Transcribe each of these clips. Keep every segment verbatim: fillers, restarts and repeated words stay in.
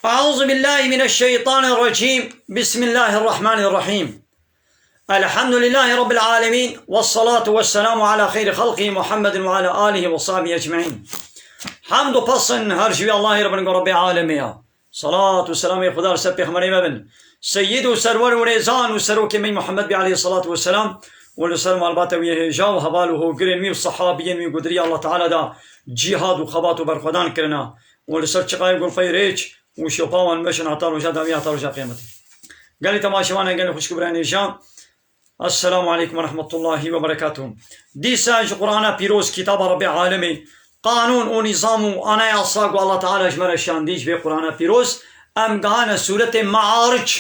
أعوذ بالله من الشيطان الرجيم. بسم الله الرحمن الرحيم. الحمد لله رب العالمين. والصلاة والسلام على خير خلقه محمد وعلى آله وصحبه أجمعين. Hamd û pesn her ji wî Allahê re bin ku Rebbê alemê ya. Salat û selamê Xuda li ser pêxemberê me bin. Seyyid û serwer û rêzan û serokê me Muhammed bî aleyhissalatu vesselam û li ser malbata wî hêja û heval û hogirên wî û sehabiyên wî ku di riya Allah Teala da cîhad û xebat û berxwedan kirina û li ser çiqayê gurfeyê rêç û şopa wan meşin heta roja dawî, heta roja qiyameti. Gelî temaşevanên gelî xwişk û birayên hêja, Esselamu aleykum ve rahmetullahi ve berekatuhu. Dîsa ji Qur'ana Pîroz, kitaba Rebbê alemê, qanûn û nîzam û anayasa ku Allah Teala ji me re şandî ji vê Qur'ana Pîroz, em gihane sûretê Me'aric.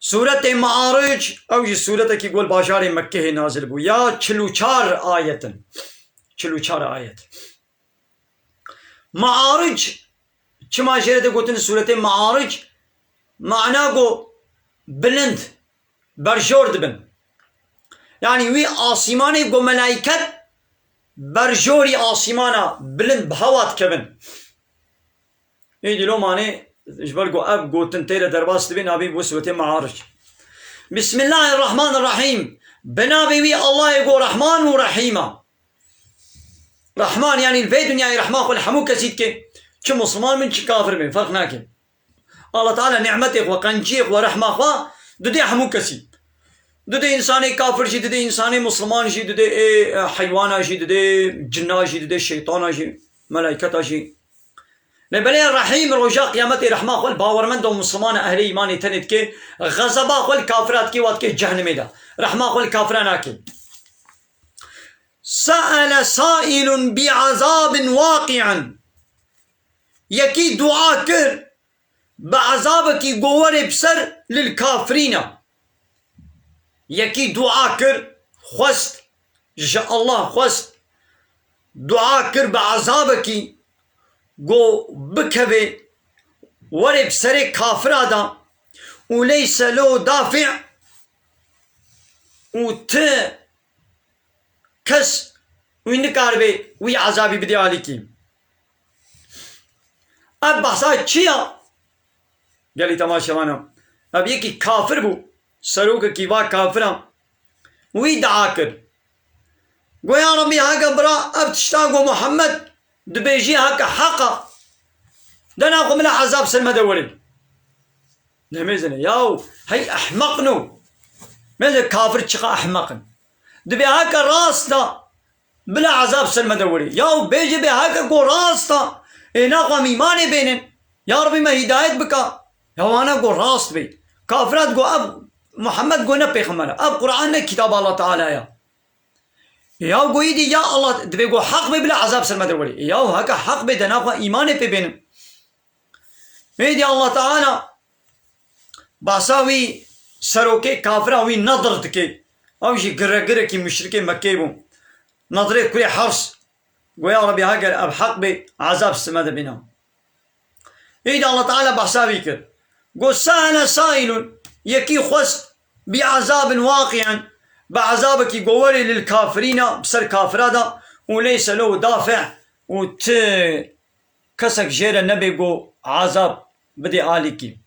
Sûretê Me'aric, ew jî sûretekî ku li bajarê Mekkehê nazil bû. Ya çil û çar ayet in. Çil û çar ayet. Me'aric, çima jê re tê gotin sûretê Me'aric? Mana ku bilind, berjor dibin. Yanî wî asîmanê ku melaiket berjorî asîmana bilind bi hewa dikevin. Êdî lo manê ji ber ku ev gotin tê re derbas dibin, navê wî sûretê Me'aric. Bismillahirrahmanirrahîm. Bi navê wî Allahê ku Rehman û Rehîm e. Rehman, yanî li vê dinyayê rehma xwe li hemû kesî dike. Çi misliman bin, çi kafir bin, ferq nake. Allah Teala nîmetê xwe, qenciyê xwe, rehma xwe dide hemû kesî. Dide însanê kafir jî, dide însanê misliman jî, dide ê, e, heywana jî, dide cinna jî, dide şeytana jî, melayketa jî. Lê belê Rehîm roja qiyametê rehma xwe li bawermend û misliman, ehlê îmanê tenê dike, xezeba xwe li kafira dike, wa dike cehennemê de. Rehma xwe li kafira nake. Se'ele sailun bi azabin waqi'an. Yekî dua kir bi ezabekî ku were bi ser lil kafirîna. Yekî dua kir, xwest, ji Allah xwest, dua kir bi ezabekî ku bikeve were bi serê kafira de û leyse lehu dafi' û ti kes wî nikaribe wî ezabî bidê alîkî. Ev behsa çi ya? Gelî temaşevana. Ev yekî kafir bû. Serokekî va kafiran. Wî dua kir. Go ya Rebî heke bira ev tişta ku Muhammed dibêjî heke heq e. Dena xwe bila ezab ser me de werê. Demêzine. Yaw, hey ehmeq no. Mêze kafir çiqa ehmeq in. Dibê heke rast e. Bila ezab ser me de werê. Yaw bêje bê heke ku rast e, ê naxwe em îmanê bênin. Ya Rebî me hîdayet bika. Ya wana ku rast bê. Kafirat ku ev Muhammed ku ne pêxember e. Ev Qur'an ne kitaba Allah Teala ya. Yaw ku îdî ya Allah dibê ku heq bê bila ezab ser me de werê. Yaw heke heq bê de naxwe îmanê pê bênin. Êdî Allah Teala bahsa wî serokê kafira wî Nedr dike. Ew jî giregirekî muşrikê Mekkê bû. Nedrê kurê Hers. Go ya Rebî heger ev heq bê, ezab sime de bîna. Êdî Allah Teala bahsa wî kir. Go se'ele sailun, yekî xwest bi azabin waqi'en, bi azabekî ku were lil kafirîna, bi ser kafira de, û leyse lehu dafi' û ti kesek jê re nebe ku azab bidê alîkî.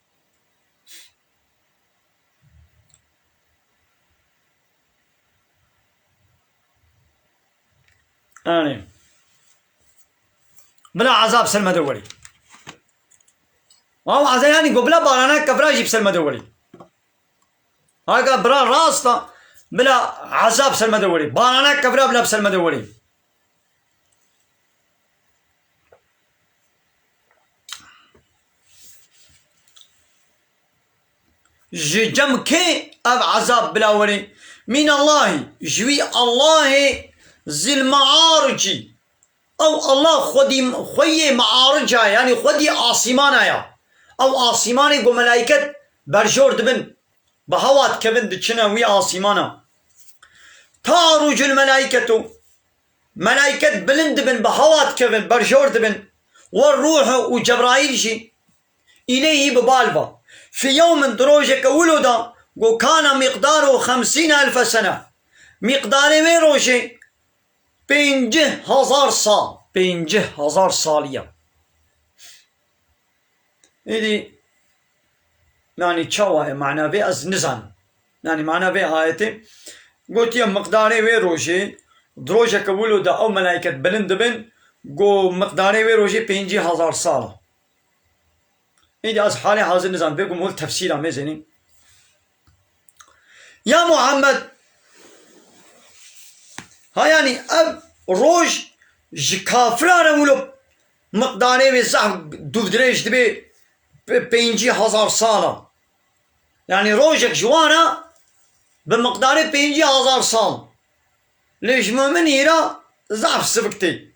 Anê. Bila azab ser me de werê. Ew azab yanî ku bila barana kevra jî bi ser me de werê. Haka bira rast e, bila azab ser me de werê. Barana kevra bila bi ser me de werê. Ji cem kê ev ezab bila werê? Mînallahî, ji wî Allahê zil me'aricî. Ew Allah xwedî, xweyê me'arica, yanî xwedî asîmana ya. Ew asîmanê ku melaiket berjor dibin, bi hewa dikevin, diçine wî asîmana. Ta'rucul melaiketu, melaiket bilind dibin, bi hewa dikevin, berjor dibin. We ruhu û Cebraîl jî îleyhî bi bal ve. Fî yewmin, di rojeke wilo de, go kana miqdaru xemsîne elfe sene. Miqdarê wê rojê pêncî hezar sal, pêncî hezar saliye. Êdî, yanî çawa ye mana vê, ez nizanim. Yanî mana vê ayetê, gotiye miqdarê wê rojê, di rojeke wilo de ew melaiket bilind dibin, go miqdarê wê rojê pêncî hezar sal e. Êdî ez halê hazir nizanim, bêgum hol tefsîra mêzênî. Ya Muhammed, ha yanî ev roj ji kafiran re wilo miqdarê wê zehf dûvdirêj dibê pe-, pêncî hezar sal e. Yanî rojek ji wan re bi miqdarê pêncî hezar sal. Lê ji muminî re zehf sivik tê.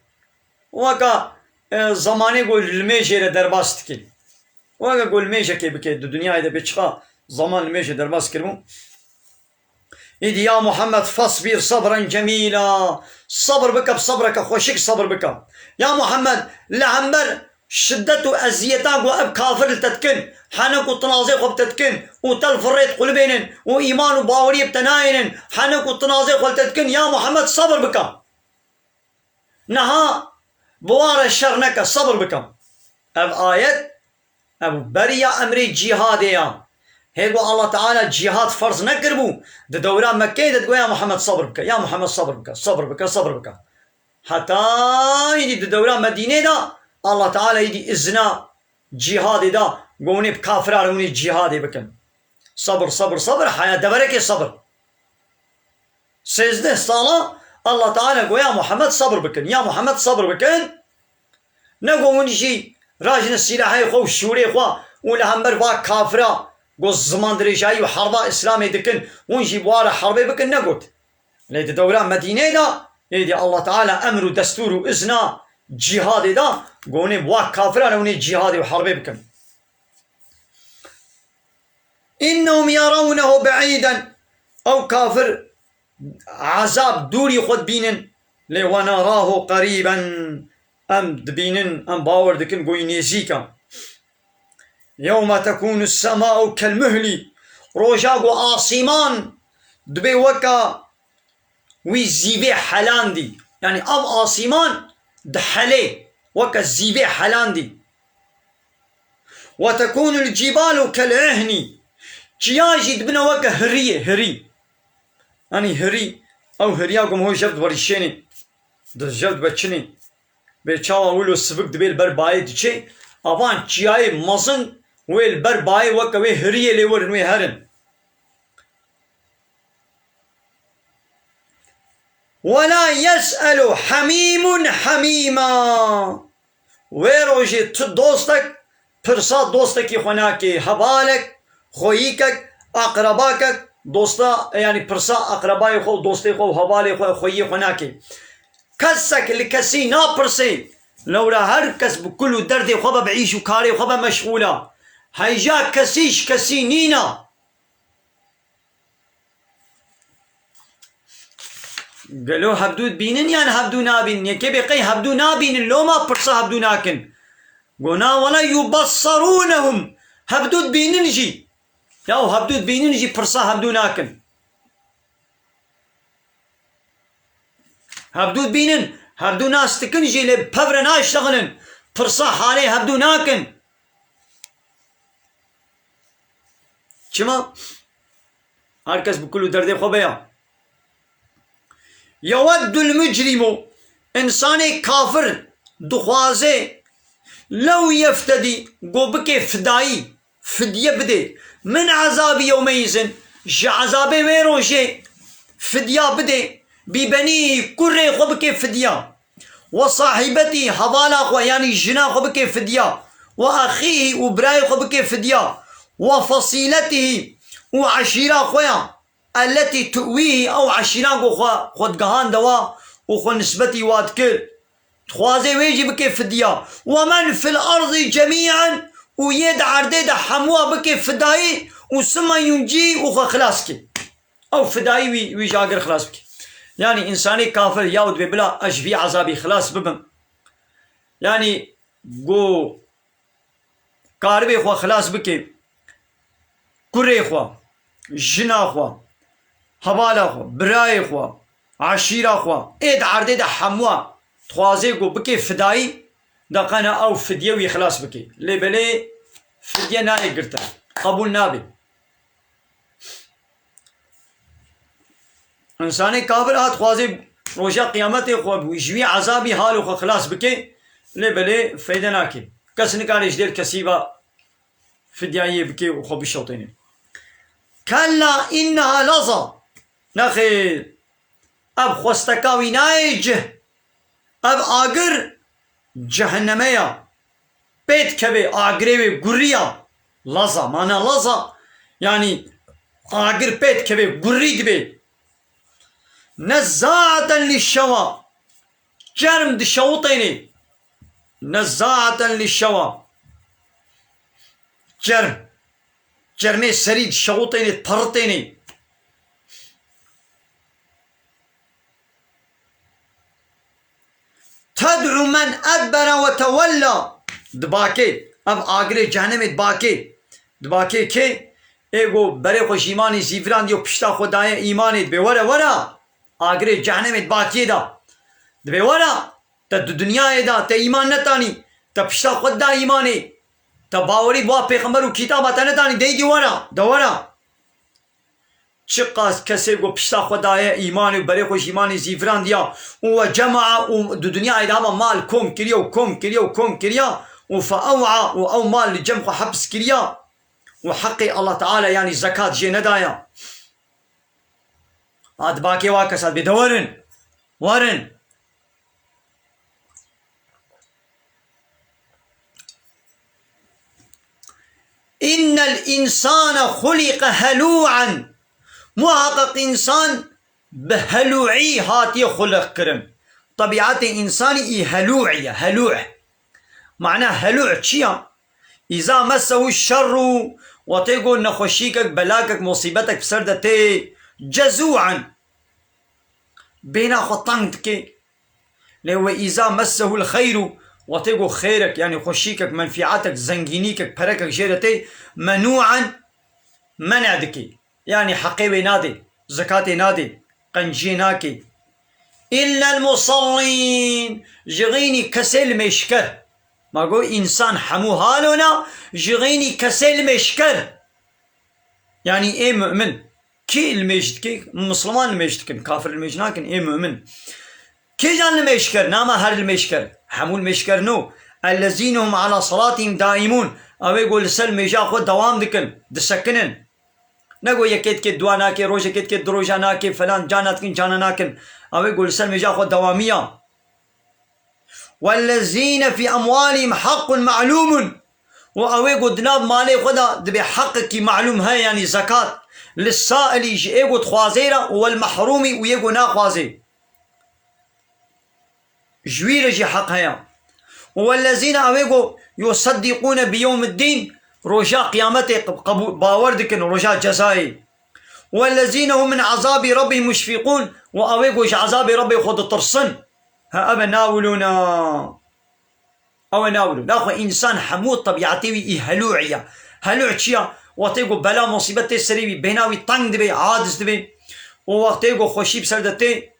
Weke, e, zemanê ku li mêjê re derbas dike. Weke ku li mêjekê bike, di dinyayê de bê çiqa zaman li mêjê derbas kiribû. Îdî ya Muhammed, fasbir sabran cemîla. Sabir bike, bi sabreke xweşik sabir bike. Ya Muhammed, li hember şiddet û eziyeta ku ev kafir li te dikin, hene ku tinazê xwe bi te dikin û te li firê diqulibênin û îman û baweriyê bi te nayênin, hene ku tinazê xwe li te dikin, ya Muhammed, sabir bike. Niha bi wan re şer neke, sabir bike. Ev ayet, ev beriya emrê cîhadê ya. Hê ku Allah Teala cîhad ferz nekiribû, di dewra Mekkeyê de digoya Muhammed sabir bike, ya Muhammed sabir bike, sabir bike, sabir bike. Heta îdî di dewra Medînê de Allah Teala îdî izna cîhadê da, go hûnê bi kafira re hûnê cîhadê bikin. Sabir, sabir, sabir, heya deverekê sabir. Sêzdeh sala Allah Teala go ya Muhammed sabir bikin. Ya Muhammed sabir bikin. Ne go hûn jî rajine sîlahê xwe û şûrê xwe û li hember va kafira go ziman dirêjayî û herba Îslamê dikin, hûn jî bi wa re herbê bikin, negot. Lê di dewra Medîneyê de, êdî Allah Teala emr û destûr û izna cîhadê da, go hûnê bi wa kafira re hûnê cîhadê û herbê bikin. Înnehum yerawnehu be'îden. Ew kafir ezab dûrî xwe dibînin, lê we narahu qerîben. Em dibînin, em bawer dikin, go wî nêzîk e. Yewme tekûnu sema'u kelmuhlî. Roja ku asîman dibe weke wî zîvê helandî. Yanî ev asîman dihelê weke zîvê helandî. Ve tekûnul cîbalu kel ihnî. Çiya jî dibine weke hiriyê, hirî. Yanî hirî, ew hiriya ku ho jev dibe rîşênê, di jev dibe çinê. Bê çawa wilo sivik dibê li ber bayê diçê, avan çiyayê mezin wê li ber bayê weke wê hiriyê lê werin wê herin. Wela yes'elu hemîmun hemîma. Wê rojê tu dostek pirsa dostekî xwe nakê, hevalek, xweyîkek, aqrebakek, dosta, yanî pirsa aqrebayê xwe û dostê xwe û hevalê xwe, xweyiyê xwe nakê. Kesek li kesî napirsê, lewra her kes bi kul û derdê xwe be, bi îş û karê xwe be meşxûl e. Heyja kesî ji kesî nîne. Gelo hevdû dibînin yan hevdû nabînin? Yekê bê qey hevdû nabînin, loma pirsa hevdû nakin. Go na wele yubessarûnehum. Hevdû dibînin jî. Ya hevdû dibînin jî pirsa hevdû nakin. Hevdû dibînin, hevdû nas dikin jî lê bi pev re naştexilin. Pirsa halê hevdû nakin. Çima? Her kes bi kul û derdê xwe be ya. Yeweddul mucrimu, însanê kafir dixwaze, lew yeftedî, go bike fidayî, fidye bide, min ezabî yewmeyîzin, ji ezabê wê rojê fidya bide, bî benî, kurê xwe bike fidya. Ve sahîbetî, hevala xwe, yanî jina xwe bike fidya. Ve exîhî, û birayê xwe bike fidya. Ve fesîletî, û eşîra xwe ya. Elletî tu'wîhî, ew eşîra ku xwe, xwe digihande wa û xwe nisbetî wa dikir. Dixwaze wê jî bike fidya. Ve men fil erdî cemî'en, û yê di erdê de hemûa bike fidayî û summa yuncî, û xwe xilas ke. Ew fidayî wî, wî ji agir xilas bike. Yanî însanê kafir yaw dibê bila ez ji vî ezabî xilas bibim. Yanî go karibê xwe xilas bike, kurê xwe, jina xwe, hevala xwe, birayê xwe, eşîra xwe, ê di erdê de hemûa dixwaze ku bike fidayî, de qena ew fidye wî xilas bike. Lê belê fidye nayê girtin. Qebûl nabe. Însanê kafir hat xwazê roja qiyametê xwe ji wî ezabî halê xwe xilas bike, lê belê feyde nake. Kes nikare ji dêr kesî ve fidyayê bike û xwe bişewtêne. Kella inneha laza. Nexêr, ev xwesteka wî nayê cih. Ev agir cehenneme ya. Pê dikeve, agirê wê gurî ya. Laza, mana laza, yanî agir pê dikeve, gurî dibe. Nezzaeten lişşewa. Çerm dişewitênê. Nezzaeten lişşewa. Çerm. Çermê serî dişewitênê, diperitênê. Ted'u men edbere ve tewella. Dibakê. Ev agirê cehennemê dibakê. Dibakê kê? Ê go berê xwe ji îmanê zîvirandiye û pişta xwe daye îmanê, dibê were, were. Agirê cehennemê dibakê da. Dibê were. Te di dinyayê de te îman netanî, te pişta xwe da îmanê, te bawerî bi wa pêxember û kitaba te netanî, deydî were, de were. Çiqas kesê ku pişta xwe daye îmanê û berê xwe ji îmanê zîvirandiya û ve cema'a û di dinyayê de hema mal kom kiriye û kom kiriye û kom kiriya û fe ew'a û ew mal li cem xwe heps kiriya û heqê Allah Teala, yanî zekat jê nedaya. Hat bakê wa kesa dibê de werin, werin. Innel insane xuliqe helû'en. Muhaqqeq însan bi helû'î hatiye xuliq kirin. Tebîetê însanî î helû'î ye, helû'. Mana helû' çi ya? Îza messehu şerru, wextê ku nexweşîkek, belakek, musîbetek bi ser de tê, cezû'en. Bêhna xwe teng dike. Lê we îza messehul xeyru, wextê ku xêrek, yanî xweşîkek, menfîetek, zengînîkek, perekek jê re tê, menû'en, men'e dike. Yanî heqê wê nadê, zekatê nadê, qenciyê nake. Illel musallîn, ji xeynî kesê limêjker. Ma got însan hemû halo na, ji xeynî kesê limêjker. Yanî ê mu'min. Kî limêj dike? Misliman limêj dikin. Kafir limêj nakin, ê mu'min. Kîjan limêjker? Nama her limêjker. Hemû limêjker no. Ellezîne hum ala salatihim daimûn. Ew ê ku li ser limêja xwe dewam dikin, disekinin. Ne ku yekê dike dua nake, rojekê dike du roja nake, felan, cana dikin, cana nakin. Ew ê ku li ser limêja xwe dewamî ya. Wellezîne fî emwalihim haqqun me'lûmun. Û ew ê ku di nav malê xwe de dibê heqekî me'lûm heye, yanî zekat, lis-sa'ilî, ji ê ku dixwazê re, û wel mehrûmî, û yê ku naxwazê. Ji wî re jî heq heye. Û wellezîne, ew ê ku yuseddîqûne bi yewmiddîn, roja qiyametê qe-, qebû-, bawer dikin, roja cezayê. Wellezîne hum min ezabî rabbihim muşfîqûn, û ew ê ku ji ezabê Rabbê xwe ditirsin. Ha, ev e nawilûna. Ew e nawilûn. Naxwe însan hemû tebîetê wî î helû'î ye. Helû' çi ya? Wextê ku bela musîbet tê serê wî, bêhna wî teng dibe, aciz dibe. Û wextê ku xweşî bi ser de tê,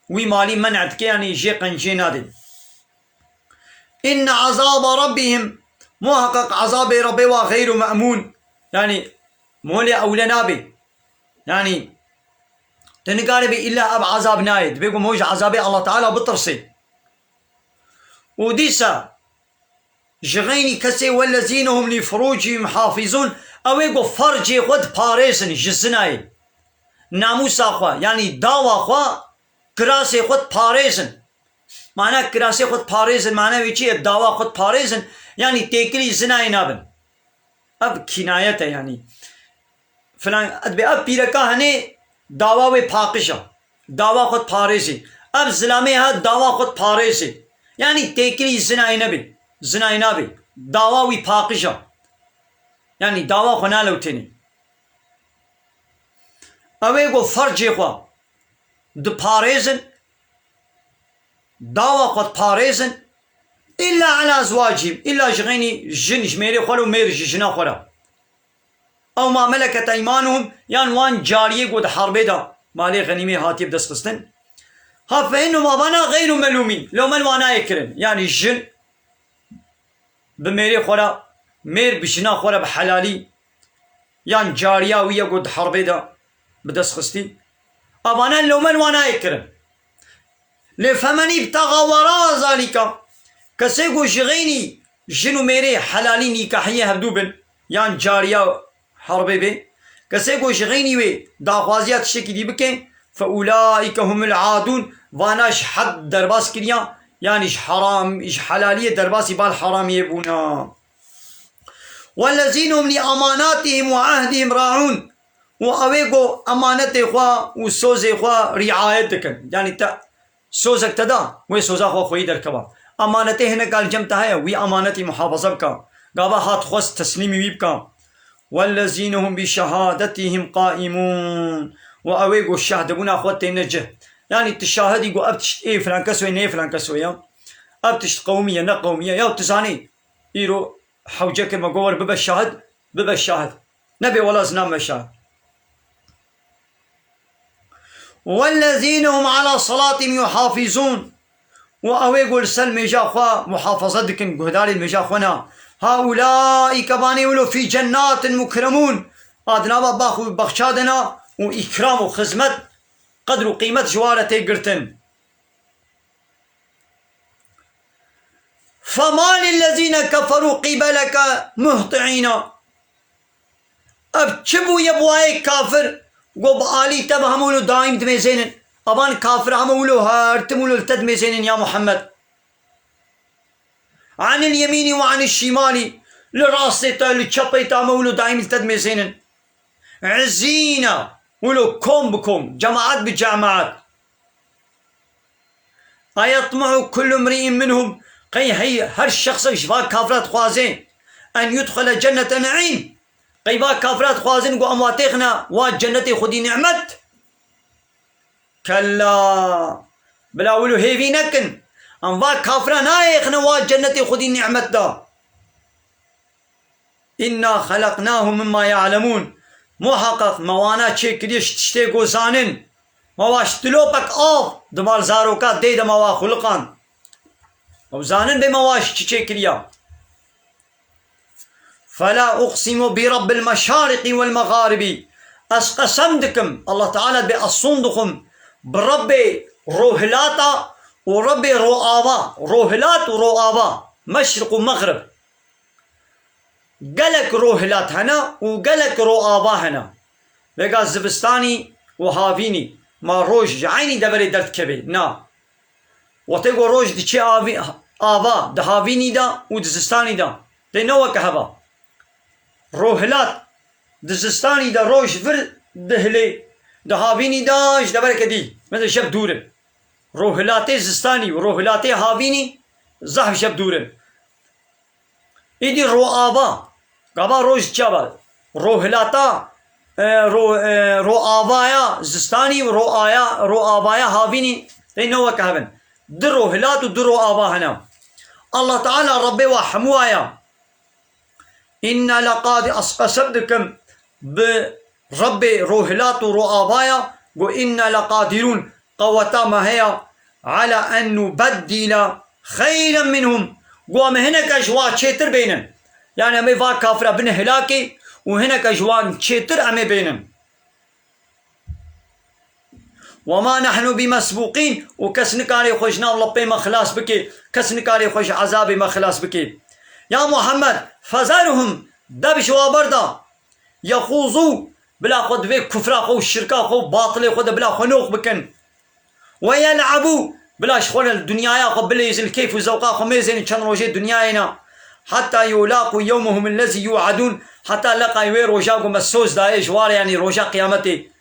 wî malî men'e dike, yanî jê qenciyê nadê. Inne azabe rabbihim, muhaqqeq azabê Rabbê wa xeyru me'mûn. Yanî molê ewle nabe. Yanî tu nikaribî îlla ev azab nayê. Dibê ku mo ji azabê Allah Teala bitirsê. Û dîsa ji xeynî kesê wellezîne hum lî furûcihim hafîzûn, ew ê ku fercê xwe diparêzin ji zinayê. Namûsa xwe, yanî dawa xwe, kirasê xwe diparêzin. Mana kirasê xwe diparêzin, mana wê çi ye? Dawa xwe diparêzin, yanî têkilî zinayê nabin. Ev kînayet e, yanî. Filan, dibê ev pîreka henê dawa wê paqij e. Dawa xwe diparêzê. Ev zilamê ha dawa xwe diparêzê. Yanî têkilî zinayê nebê. Zinayê nabê. Dawa wî paqij e. Yanî dawa xwe nalewtênê. Ew ê ku fercê xwe diparêzin, dawa xwe diparêzin, îlla ala ezwacihim, îlla ji xeynî jin, ji mêrê xwe re û mêr ji jina xwe re. Ew ma meleket eymanuhum, yan wan cariyê ku di herbê de malê xenîmê hatiye bi dest xistin. Ha fe innehum avana xeyru melûmîn. Lewmel wa nayê kirin. Yanî jin bi mêrê xwe re mêr bi jina xwe re bi helalî, yan cariya wî ye ku di herbê de bi dest xistî. Evane lewmen wana yê kirin. Lê femenî btaxa wera zalîka, kesê ku ji xeynî jin û mêrê helalî nîkahiyê hevdû bin, yan cariya herbê bê, kesê ku ji xeynî wê daxwaziya tiştekî dî bike, fe ulaîke humul adûn, vana ji hed derbas kiriya, yanî ji heram, ji helaliyê derbasî bal heramiyê bûna. Wellezîne hum li amanatihim ve ahdihim raûn. Û ew ê ku emanetê xwe û sozê xwe riayet dikin. Yanî te sozek te da, wê soza xwe xweyî derkeva. Emanetê hineka li cem te heye, wî emanetî muhafaza bika. Gava hat xwest teslîmî wî bika. Wellezîne hum bi şehadetihim qaîmûn. Û ew ê ku şahdebûna xwe têne cih. Yanî tu şahidî ku ev tişt ê filan kes wê, nê filan kes wê ya. Ev tişt qewmî ye, ne qewmî ye. Ya tu zanî, îro hewce kir me got, "Were bibe şahid, bibe şahid." Nebe wela ez nabime şahid. Wellezîne hum ala salatihim yuhafizûn. Û ew ê ku li ser mêja xwe muhafaza dikin, guhdarê mêja xwe ne. Haulâi, kevanê wilo fî cennatin mukremûn. A di nava bax û baxça de ne û îkram û xizmet, qedr û qîmet ji wan re tê girtin. فَمَالِ الَّذِينَ كَفَرُوا قِبَلَكَ مُهْطِعِينَ. Ev çi bûye bi wayê kafir? Go bi alî te bi hemû wilo daîm dimêzênin. Evan kafir hemû wilo her tim wilo li te dimêzênin ya Muhammed. عَنِ الْيَمِينِ وَعَنِ الشِّمَالِ. Li rastê te, li çepê te hemû wilo daîm li te dimêzênin. عِزِينَ. Wilo kom bi kom, cemaat bi cemaat. أَيَطْمَعُ كُلُّ امْرِئٍ مِّنْهُمْ. Qey hey her şexsek ji va kafira dixwaze, أَنْ يُدْخَلَ جَنَّةَ نَعِيمٍ. Qey va kafira dixwazin ku em wa têxine wa cennetê Xwedî nimet. كَلَّا. Bila wilo hêvî nekin. Em va kafira nayêxine wa cennetê Xwedî nimet da. إِنَّا خَلَقْنَاهُمْ مِمَّا يَعْلَمُونَ. Muheqeq me wana çêkiriye ji tiştê ku zanin. Me wa ji dilopek av di mal zaroka dê de me wa xuliqand. Ew zanin bê me wa ji çi çêkiriya. فَلَا أُقْسِمُ بِرَبِّ الْمَشَارِقِ وَالْمَغَارِبِ. Ez qesem dikim, Allah Teala bê ez son dixwim, bi Rebbê rohilata û Rebbê roava, rohilat û roava, meşriq û mexrib. Gelek rohilat hene û gelek roava hene. Vêga zivistanî û havînî, ma roj ji eynî deverê derdikeve? Na. Wextê ku roj diçe avî-, ava, di havînî de û di zistanî de, tê ne weke heva. Rohilat di zistanî de roj vir dihilê, di havînî de ji devereke dî, mesela şev dûr in. Rohilatê zistanî û rohilatê havînî zehf şev dûr in. Îdî roava, gava roj çawa? Rohilata, e, ro-, e, roavaya zistanî û roaya, roavaya havînî tê ne weke hev in. Du rohilat û du roava hene. Allah Teala Rebbê wa hemû aya. Înne leqadi-, ez qesem dikim bi Rebbê rohilat û roavaya, got, "Înne leqadirûn", qeweta me heye, "ala en nubeddîle xeyren minhum", got, "Em ê hineke ji wa çêtir bênin." Yani em ê va kafira bin hilakê û hineke ji wan çêtir em ê bênin. "Ve ma nahnu bimesbûqîn", û kes nikarê xwe ji nav lepê me xilas bike, kes nikarê xwe ji ezabê me xilas bike. Ya Muhammed, "fezerhum", de bi ji wa berda. "Yexûzû", bila xwe di vê kufra xwe û şirka xwe û batilê xwe de bila xwe noq bikin. "Ve yel'ebû", bila ji xwe re li dinyaya xwe bilêzin, li keyf û zewqa xwe mêzênin çend rojê dinyayê ne. "Heta yulaqû yewmehum ellezî yu'edûn", heta leqay wê roja ku me soz dayê ji wa re, yanî roja qiyametê.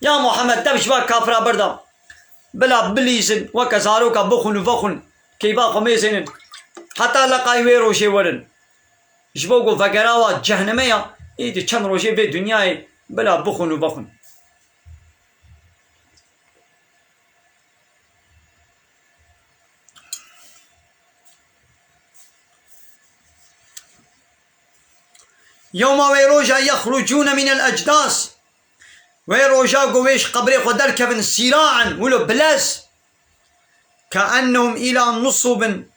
Ya Muhammed, te bi ji va kafira berda. Bila bilîzin, weke zaroka bixwin û vexwin, keyfa xwe mêzênin. Heta leqay wê rojê werin. Ji bo ku vegera wa cehneme ya, êdî çend rojê vê dinyayê bila bixwin û vexwin. Yewma, wê roja, yexrucûne mînel ecdâs. Wê roja ku wê ji qebrê xwe derkevin, sîraen, wilo bilez. Keennehum îla nusubin.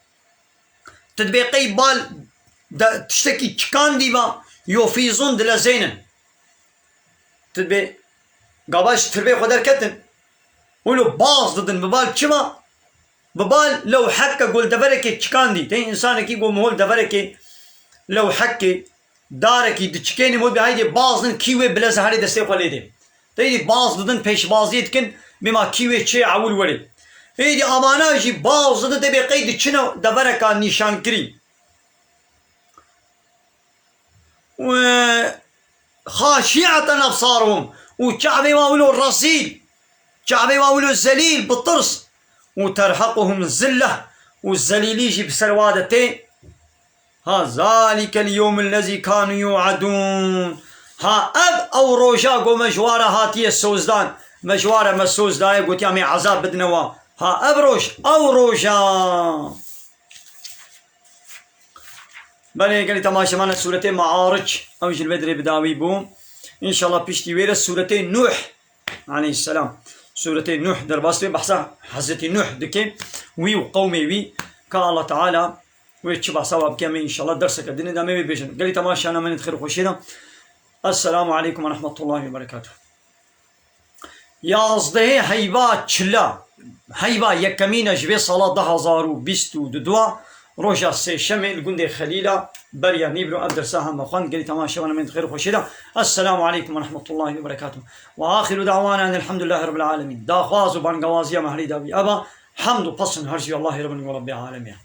Tu dibê qey bal de, tiştekî çikandî va, yofîzûn dilezênin. Tirbê, gava ji tirbê xwe derketin. Wilo baz didin, bi bal çima? Bi bal lewheke gol deverekê çikandî. Tê însanekî go mihol deverekê lewhekê, darekî diçikênî, mol bê haydê baz din kî wê bileze herê destê xwe lê dê. Tê dî baz didin, pêşbaziyê dikin, bê ma kî wê çê ewil werê. Êdî amana jî baz didin, tê bê qey diçine devereka nîşankirî. Ve haşi'eten ebsaruhum. Û çavê wan wilo rezîl. Çavê wan wilo zelîl, bi tirs. Û terhequhum zilleh. Û zelîlî jî bi ser wa de tê. Ha, zalikel yewmul lezî kanu yu'edûn. Ha, ev, ew roja go me ji wa re hatiye sozdan. Me ji wa re me soz daye, gotiya me ezab bidine wa. Ha, ev roj, ew roja. Belê gelî temaşevan, sûretê Maaric, ew jî li vê dirê bi dawî bû. Înşallah piştî wê re sûretê Nuh aleyhisselam. Sûretê Nuh derbas dê, behsa Hezretî Nuh dike. Wî û qewmê wî, ka Allah Teala wê çi behsa wa bike, em ê înşallah derseke dinê de em ê wê bêjin. Gelî temaşevan, em ê di xêr û xweşiyê de. Esselamu aleykum ve rahmetullahi ve berekatuhu. Yazdehê heyva çila, heyva yekemîn e ji vê sala du hazar û bîst û du, roja sêşemê li gundê Xelîla beriya Nîbro ev dersa heme xwend. Gelî temaşevan, em ê di xêr û xweşiyê de. Esselamu aleykum ve rahmetullahi ve berekatuhu. Ve axiru da'wana enelhamdülillahi rabbil alemin. Daxwaz û bangawaziya me herî dawî ev e. Hemd û pesn her jî Allahê Rabbin û Rabbê alemî ye.